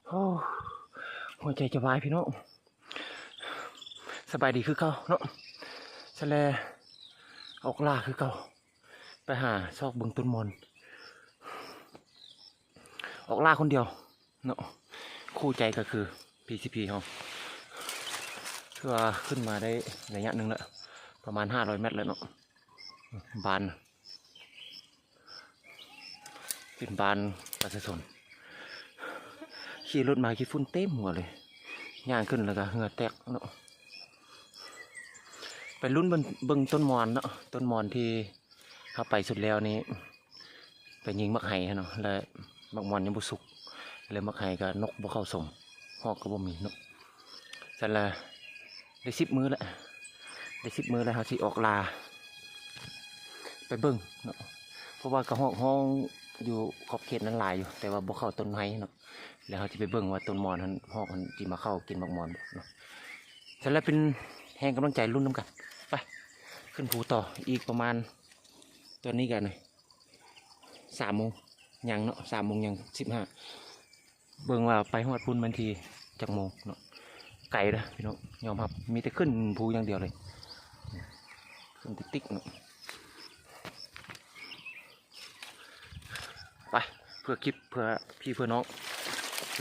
ໂອ້ ຫົວໃຈຈະວາຍພີ່ນ້ອງ. ສະບາຍດີຄືເກົ່າເນາະ, ສະແລ ອອກລ່າຄືເກົ່າ, ໄປຫາຊອກເບິ່ງຕົ້ນມ່ອນ. ອອກລ່າຄົນດຽວເນາະ, ຄູ່ໃຈກໍຄື ພີ ຊີ ພີ ເຮົາ. ຄືວ່າຂຶ້ນມາໄດ້ໄລຍະໜຶ່ງແລ້ວ, ປະມານຫ້າຮ້ອຍແມັດແລ້ວເນາະ. ບ້ານ ເປັນບ້ານປະຊາຊົນ, ຂີ່ລົດມາຂີ້ຝຸ່ນເຕັມຫົວເລີຍ, ຍ່າງຂຶ້ນແລ້ວກໍເຫື່ອແຕກເນາະ. ໄປລຸ້ນເບິ່ງ ເບິ່ງຕົ້ນມ່ອນເນາະ, ຕົ້ນມ່ອນທີ່ເຮົາໄປສຸດແລ້ວນີ້ ໄປຍິງໝາກໄຮຫັ້ນເນາະ, ແລ້ວໝາກມ່ອນຍັງບໍ່ສຸກ, ແລ້ວໝາກໄຮກໍນົກບໍ່ເຂົ້າຊົມ, ຮອກກໍບໍ່ມີເນາະ. ຊັ້ນລະ ໄດ້ສິບມື້ແລ້ວ, ໄດ້ສິບມື້ແລ້ວ ເຮົາຊິອອກລ່າໄປເບິ່ງເນາະ, ເພາະວ່າກະຮອກຮ້ອງຢູ່ຂອບເຂດນັ້ນຫຼາຍຢູ່ ແຕ່ວ່າບໍ່ເຂົ້າຕົ້ນໄຮເນາະ. ແລ້ວເຮົາຊິໄປເບິ່ງວ່າຕົ້ນມ່ອນຫັ້ນ ຮອກຫັ້ນຊິມາເຂົ້າກິນໝາກມ່ອນບໍ່ເນາະ. ຊັ້ນລະເປັນແຮງກຳລັງໃຈ ລຸ້ນນຳກັນ. ໄປ ຂຶ້ນພູຕໍ່. ອີກປະມານ ຕອນນີ້ກໍສາມໂມງຍັງເນາະ, ສາມໂມງຍັງສິບຫ້າ. ເບິ່ງວ່າໄປຮອດພຸ້ນແມ່ນທີ່ຈັກໂມງເນາະ. ໄກເດີ້ພີ່ນ້ອງ, ຍອມຮັບ ມີແຕ່ຂຶ້ນພູຢ່າງດຽວເລີຍ, ຂຶ້ນຕິກໆເນາະ. ໄປ ເພື່ອຄລິບ ເພື່ອພີ່ເພື່ອນ້ອງ,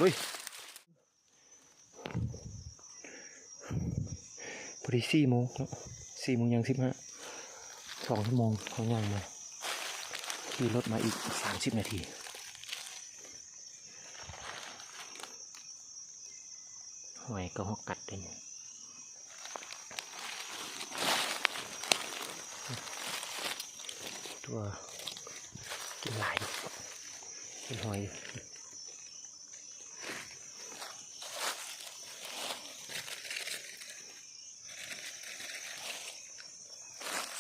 ລຸຍ. ພໍດີສີ່ໂມງເນາະ, ສີ່ໂມງຍ່າງສິບຫ້າ, ສອງຊົ່ວໂມງເຮົາຍ່າງມາ, ຂີ່ລົດມາອີກສາມສິບນາທີ. ຫອຍກະຮອກກັດເດ້ນີ້, ຕົວກິນຫຼາຍຢູ່, ກິນຫອຍຢູ່.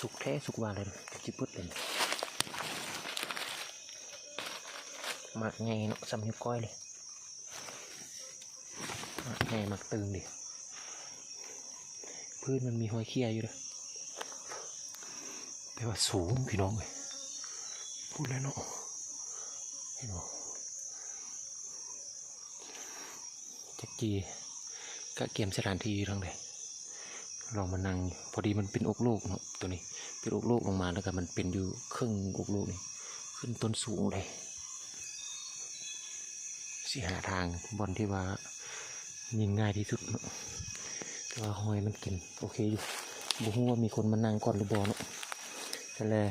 ສຸກແທ້ສຸກວ່າເລີຍ, ເກືອບຊິເບິດເລີຍ. ໝາກໃຫຍ່ເນາະ, ສ່ຳນິ້ວກ້ອຍເລີຍ, ໝາກໃຫຍ່ ໝາກຕຶງເດ. ພື້ນມັນມີຮອຍເຂ່ຍຢູ່ເດີ້, ແຕ່ວ່າສູງພີ່ນ້ອງເອີຍ, ພຸ້ນແຫຼະເນາະ, ເຫັນບໍ່? ຈັກຈີກະກຽມສະຖານທີ່ຢູ່ທາງໃດ, ລອງມານັ່ງ. ພໍດີມັນເປັນອົກໂລກເນາະ, ໂຕນີ້ເປັນອົກໂລກລົງມາ ແລ້ວກະມັນເປັນຢູ່ເຄິ່ງອົກໂລກນີ້, ຂຶ້ນຕົ້ນສູງເລີຍ. ຊິຫາທາງບ່ອນທີ່ວ່າຍິງງ່າຍທີ່ສຸດເນາະ, ແຕ່ວ່າຫອຍມັນກິນໂອເຄຢູ່. ບໍ່ຮູ້ວ່າມີຄົນມານັ່ງກ່ອນຫຼືບໍ່ເນາະ, ຊັ້ນແຫຼະ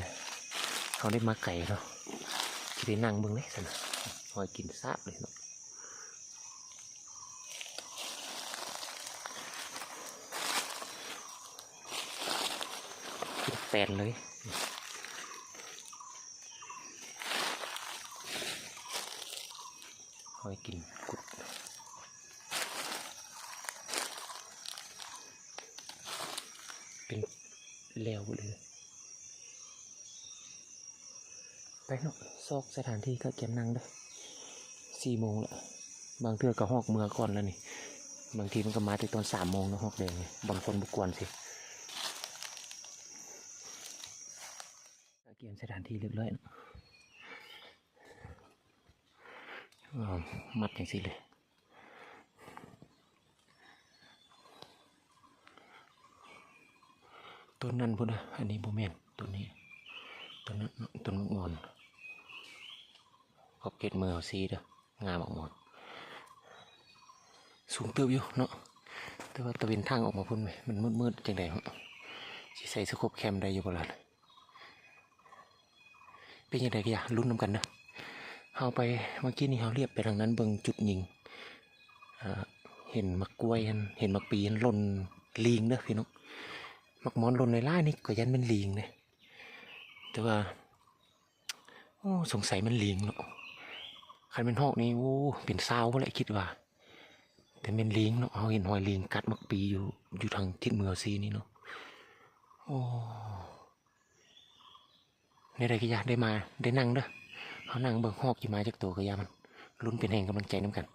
ເຮົາໄດ້ມາໄກເນາະ, ຊິໄດ້ນັ່ງເບິ່ງເດ້ຊັ້ນນະ. ຫອຍກິນຊາບເລີຍເນາະ, ກິນແປນເລີຍ. ເອົາໄວ້ກິນກຸດ ເປັນແລ້ວເບິດເລີຍ. ໄປເນາະ ຊອກສະຖານທີ່ກະກຽມນັ່ງເດີ້. ສີ່ໂມງລະ ບາງເທື່ອກະຮອກເມືອກ່ອນລະນີ້. ບາງທີມັນກະມາແຕ່ຕອນສາມໂມງເນາະ ຮອກແດງນີ້ ບາງຄົນບໍ່ກວນຊິ. ກະກຽມສະຖານທີ່ຮຽບຮ້ອຍເນາະ. ເອີ ມັດຈັ່ງຊີ້ເລີຍ ຕົ້ນນັ້ນພຸ້ນນະ. ອັນນີ້ບໍ່ແມ່ນ ຕົ້ນນີ້ ຕົ້ນນັ້ນເນາະ ຕົ້ນໝາກມ່ອນ. ຂອບເຂດເມືອງເຮົາຊີ້ເດີ້ ງ່າໝາກມ່ອນ. ສູງເຕີບຢູ່ເນາະ ແຕ່ວ່າຕາເວັນທາງອອກມາພຸ້ນເວີຍ ມັນມືດໆ ຈັ່ງໃດເນາະ. ຊິໃສ່ສະໂຄບແຄມໄດ້ຢູ່ບໍ່ລະ? ເປັນຈັ່ງໃດກະຢ່າລຸ້ນນຳກັນເດີ້. ເຮົາໄປ ເມື່ອກີ້ນີ້ເຮົາລຽບໄປທາງນັ້ນເບິ່ງຈຸດຍິງ ເຫັນໝາກກ້ວຍຫັ້ນ ເຫັນໝາກປີຫັ້ນຫຼົ່ນລີງເດີ້ພີ່ນ້ອງ. ໝາກມ່ອນຫຼົ່ນຫຼາຍໆນີ້ກະຢ້ານແມ່ນລີງເດ້ ແຕ່ວ່າ ໂອ້ ສົງໄສແມ່ນລີງເນາະ. ຄັນແມ່ນຮອກນີ້ ໂອ້ ເປັນຊາວພຸ້ນແຫຼະຄິດວ່າ ແຕ່ແມ່ນລີງເນາະ. ເຮົາເຫັນຮອຍລີງກັດໝາກປີຢູ່ ຢູ່ທາງທິດເມືອງເຮົາຊີ້ນີ້ເນາະ. ໂອ້ ແນວໃດກະຢ່າ ໄດ້ມາ ໄດ້ນັ່ງເດີ້. ເຮົານັ່ງເບິ່ງຮອກຊິມາຈັກໂຕກະຢ່າມັນ ລຸ້ນເປັນແຮງກຳລັງໃຈນຳກັນ. ເ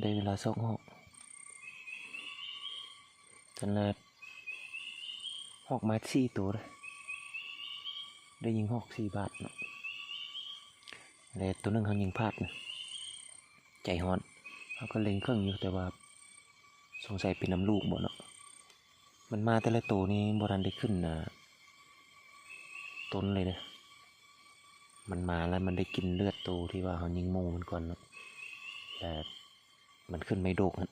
ໄດ້ເວລາຊອກຮອກ. ຕອນແລກຮອກມາສີ່ໂຕເດ້ ໄດ້ຍິງຮອກສີ່ບາດເນາະ ແລະໂຕໜຶ່ງເຮົາຍິງພາດນະ ໃຈຮ້ອນ ເຮົາກໍເລັງເຄິ່ງຢູ່ ແຕ່ວ່າສົງໄສເປັນນຳລູກບໍ່ເນາະ. ມັນມາແຕ່ລະໂຕນີ້ບໍ່ທັນໄດ້ຂຶ້ນ ອ່າ ຕົ້ນເລີຍເດ້. ມັນມາແລ້ວມັນໄດ້ກິນເລືອດໂຕທີ່ວ່າເຮົາຍິງໝູ່ມັນກ່ອນເນາະ ແລ້ວມັນຂຶ້ນໄມ້ໂດກຫັ້ນ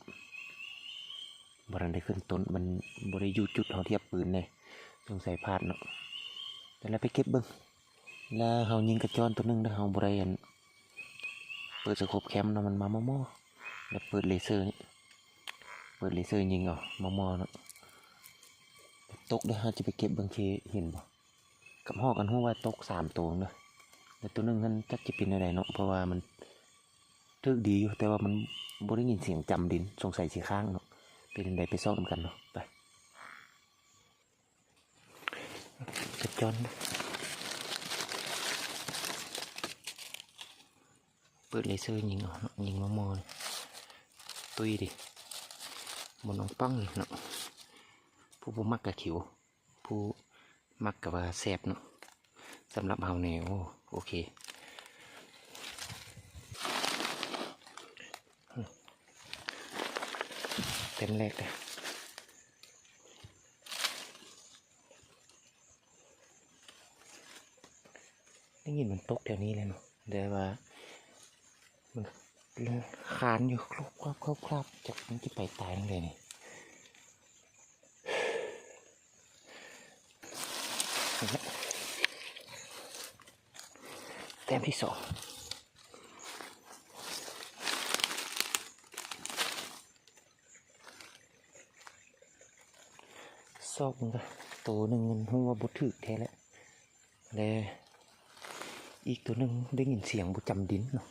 ບໍ່ທັນໄດ້ຂຶ້ນຕົ້ນ ມັນບໍ່ໄດ້ຢູ່ຈຸດເຮົາທຽບປືນເດ້ ສົງໄສພາດເນາະ. ແຕ່ລະໄປເກັບເບິ່ງ ແລ້ວເຮົາຍິງກະຈ້ອນໂຕໜຶ່ງເດ້ ເຮົາບໍ່ໄດ້ອັນ ເປີດສະໂຄບແຄມເນາະ ມັນມາມໍ່ໆ ແລ້ວເປີດເລເຊີນີ້ ເປີດເລເຊີຍິງເອົາມໍ່ໆເນາະ. ຕົກເດີ ເຮົາຈະໄປເກັບເບິ່ງຊິເຫັນບໍ່ ກັບຮອກອັນຮູ້ວ່າຕົກສາມໂຕເດີ ແຕ່ໂຕໜຶ່ງຫັ້ນຈັກຈະເປັນແນວໃດເນາະ ເພາະວ່າມັນຖືກດີຢູ່ ແຕ່ວ່າມັນບໍ່ໄດ້ຍິນສຽງຈຳດິນ ສົງໄສຊິຄ້າງເນາະ. ເປັນຈັ່ງໃດໄປຊອກນຳກັນເນາະ ໄປ. ກະຈ້ອນ ເປີດເລເຊີຍິງເອົາເນາະ ຍິງມໍ່ໆ ຕຸ້ຍເດ ໝູນອອງປັງເນາະ. ຜູ້ບໍ່ມັກກະຂິວ ຜູ້ມັກກະວ່າແຊບເນາະ. ສຳລັບເຮົານີ້ ໂອ້ ໂອເຄ ເຕັມແລກເດ້. ໄດ້ຍິນມັນຕົກແຖວນີ້ແຫຼະເນາະ ແຕ່ວ່າມັນຄານຢູ່ ຄາບໆ ຈັກມັນຊິໄປຕາຍຈັ່ງໃດນີ້. ແຕ້ມທີສອງ ຊອກເບິ່ງກະ ໂຕໜຶ່ງມັນຮູ້ວ່າບໍ່ຖືກແທ້ແຫຼະ ແລະອີກໂຕໜຶ່ງໄດ້ຍິນສຽງບໍ່ຈຳດິນເນາະ.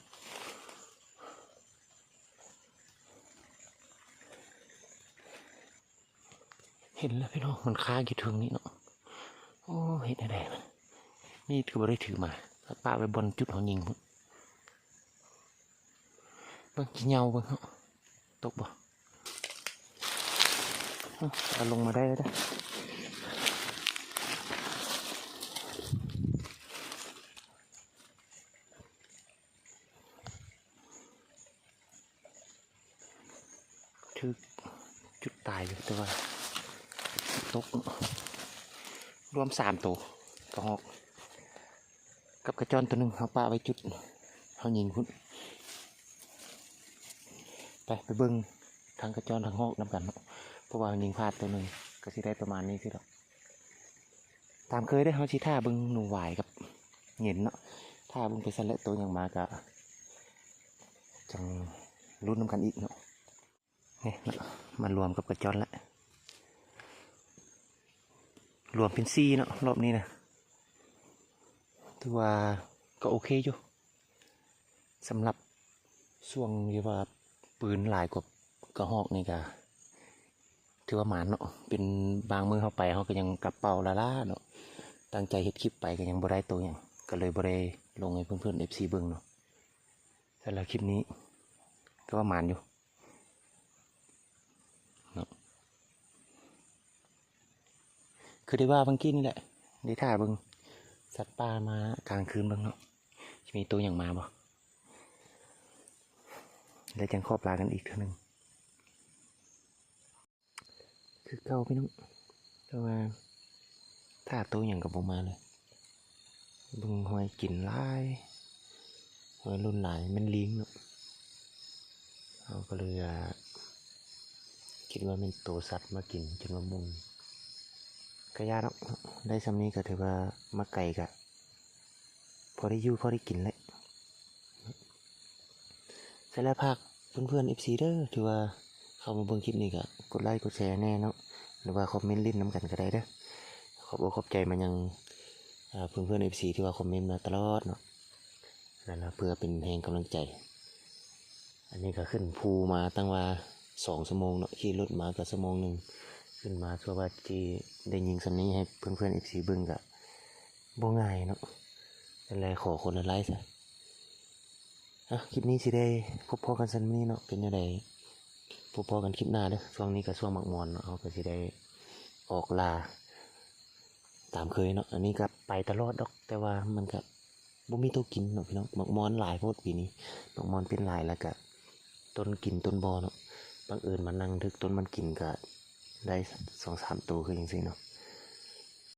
ເຫັນແລ້ວພີ່ນ້ອງ ມັນຄາຢູ່ເທິງນີ້ເນາະ. ໂອ້ ເຮັດແນວໃດ ມີດກໍບໍ່ໄດ້ຖືມາ ປະໄວ້ບ່ອນຈຸດເຮົາຍິງພຸ້ນ. ເບິ່ງ ຊິເຍົາເບິ່ງເນາະ ຕົກບໍ່. ເອົາລົງມາໄດ້ແລ້ວເດີ. ຖືກຈຸດຕາຍຢູ່ ແຕ່ວ່າຕົກ. ລວມສາມໂຕ ກະຮອກ ກັບກະຈ້ອນໂຕໜຶ່ງ ເຮົາປະໄວ້ຈຸດເຮົາຍິງພຸ້ນ. ໄປ ໄປເບິ່ງທັງກະຈ້ອນທັງຮອກນຳກັນເນາະ ເພາະວ່າເຮົາຍິງພາດໂຕໜຶ່ງ ກະຊິໄດ້ປະມານນີ້ຊິດອກ. ຕາມເຄີຍເດ້ ເຮົາຊິຖ້າເບິ່ງໜູຫວາຍກັບເຫງັນເນາະ ຖ້າເບິ່ງໄປຊັ້ນແຫຼະ ໂຕຫຍັງມາກະຈັ່ງລຸ້ນນຳກັນອີກເນາະ. ນີ້ເນາະ ມາລວມກັບກະຈ້ອນລະ ລວມເປັນສີ່ເນາະ ລອບນີ້ນະ ຖືວ່າກໍໂອເຄຢູ່. ສຳລັບຊ່ວງທີ່ວ່າປືນຫຼາຍກວ່າກະຮອກນີ້ກະຖືວ່າໝານເນາະ ເປັນບາງມື້ເຮົາໄປເຮົາກະຍັງກັບເປົ້າລ້າໆເນາະ ຕັ້ງໃຈເຮັດຄລິບໄປກະຍັງບໍ່ໄດ້ໂຕຫຍັງ ກະເລີຍບໍ່ໄດ້ລົງໃຫ້ເພື່ອນໆ ເອັຟຊີ ເບິ່ງເນາະ. ສຳລັບຄລິບນີ້ກະວ່າໝານຢູ່ເນາະ. ຄືໄດ້ວ່າຫວ່າງກີ້ນີ້ແຫຼະ ໄດ້ຖ້າເບິ່ງສັດປ່າມາກາງຄືນເບິ່ງເນາະ ຊິມີໂຕຫຍັງມາບໍ່ ແລ້ວຈັ່ງຂອບລາກັນອີກເທື່ອໜຶ່ງ. ຄືເກົ່າພີ່ນ້ອງ ແຕ່ວ່າຖ້າໂຕຫຍັງກະບໍ່ມາເລີຍ. ເບິ່ງຮອຍກິນຫຼາຍ ຮອຍຫຼົ່ນຫຼາຍ ແມ່ນລີງເນາະ. ເຮົາກະເລີຍຄິດວ່າແມ່ນໂຕສັດມາກິນຈົນວ່າໝຸ່ນ ກະຢ່າເນາະ ໄດ້ຊ່ຳນີ້ກະຖືວ່າມາໄກກະພໍໄດ້ຢູ່ພໍໄດ້ກິນແຫຼະ. ສະແລ້ວຝາກເພື່ອນໆ ເອັຟຊີ ເດີ ຖືວ່າເຂົ້າມາເບິ່ງຄລິບນີ້ກະກົດໄລ້ກົດແຊແດ່ເນາະ ຫຼືວ່າຄອມເມັນຫຼິ້ນນຳກັນກະໄດ້ເດີ. ຂອບອົກຂອບໃຈມາຍັງ ອ່າ ເພື່ອນໆ ເອັຟຊີ ທີ່ວ່າຄອມເມັນມາຕະຫຼອດເນາະ ນັ້ນນະ ເພື່ອເປັນແຮງກຳລັງໃຈ. ອັນນີ້ກະຂຶ້ນພູມາຕັ້ງວ່າສອງຊົ່ວໂມງເນາະ ຂີ່ລົດມາກະຊົ່ວໂມງໜຶ່ງ ຂຶ້ນມາເພື່ອວ່າຊິໄດ້ຍິງຊ່ຳນີ້ໃຫ້ເພື່ອນໆ ເອັຟຊີ ເບິ່ງກະບໍ່ງ່າຍເນາະ. ຈັ່ງໃດຂໍຄົນລະໄລ້ຊະ ອ່ະ ຄລິບນີ້ຊິໄດ້ພົບພໍ້ກັນສ່ຳນີ້ເນາະ ເປັນແນວໃດ ພົບພໍ້ກັນຄລິບໜ້າເດີ້. ຊ່ວງນີ້ກໍຊ່ວງໝາກມອນເນາະ ເຮົາກໍຊິໄດ້ອອກລ່າຕາມເຄີຍເນາະ. ອັນນີ້ກໍໄປຕະຫຼອດດອກ ແຕ່ວ່າມັນກໍບໍ່ມີໂຕກິນເນາະພີ່ນ້ອງ. ໝາກມອນຫຼາຍໂພດປີນີ້ ໝາກມອນເປັນຫຼາຍ ແລ້ວກໍຕົ້ນກິນຕົ້ນບໍ່ເນາະ. ບັງເອີນມານັ່ງຖືກຕົ້ນມັນກິນ ກໍໄດ້ສອງສາມໂຕຄືຈັ່ງຊີ້ເນາະ.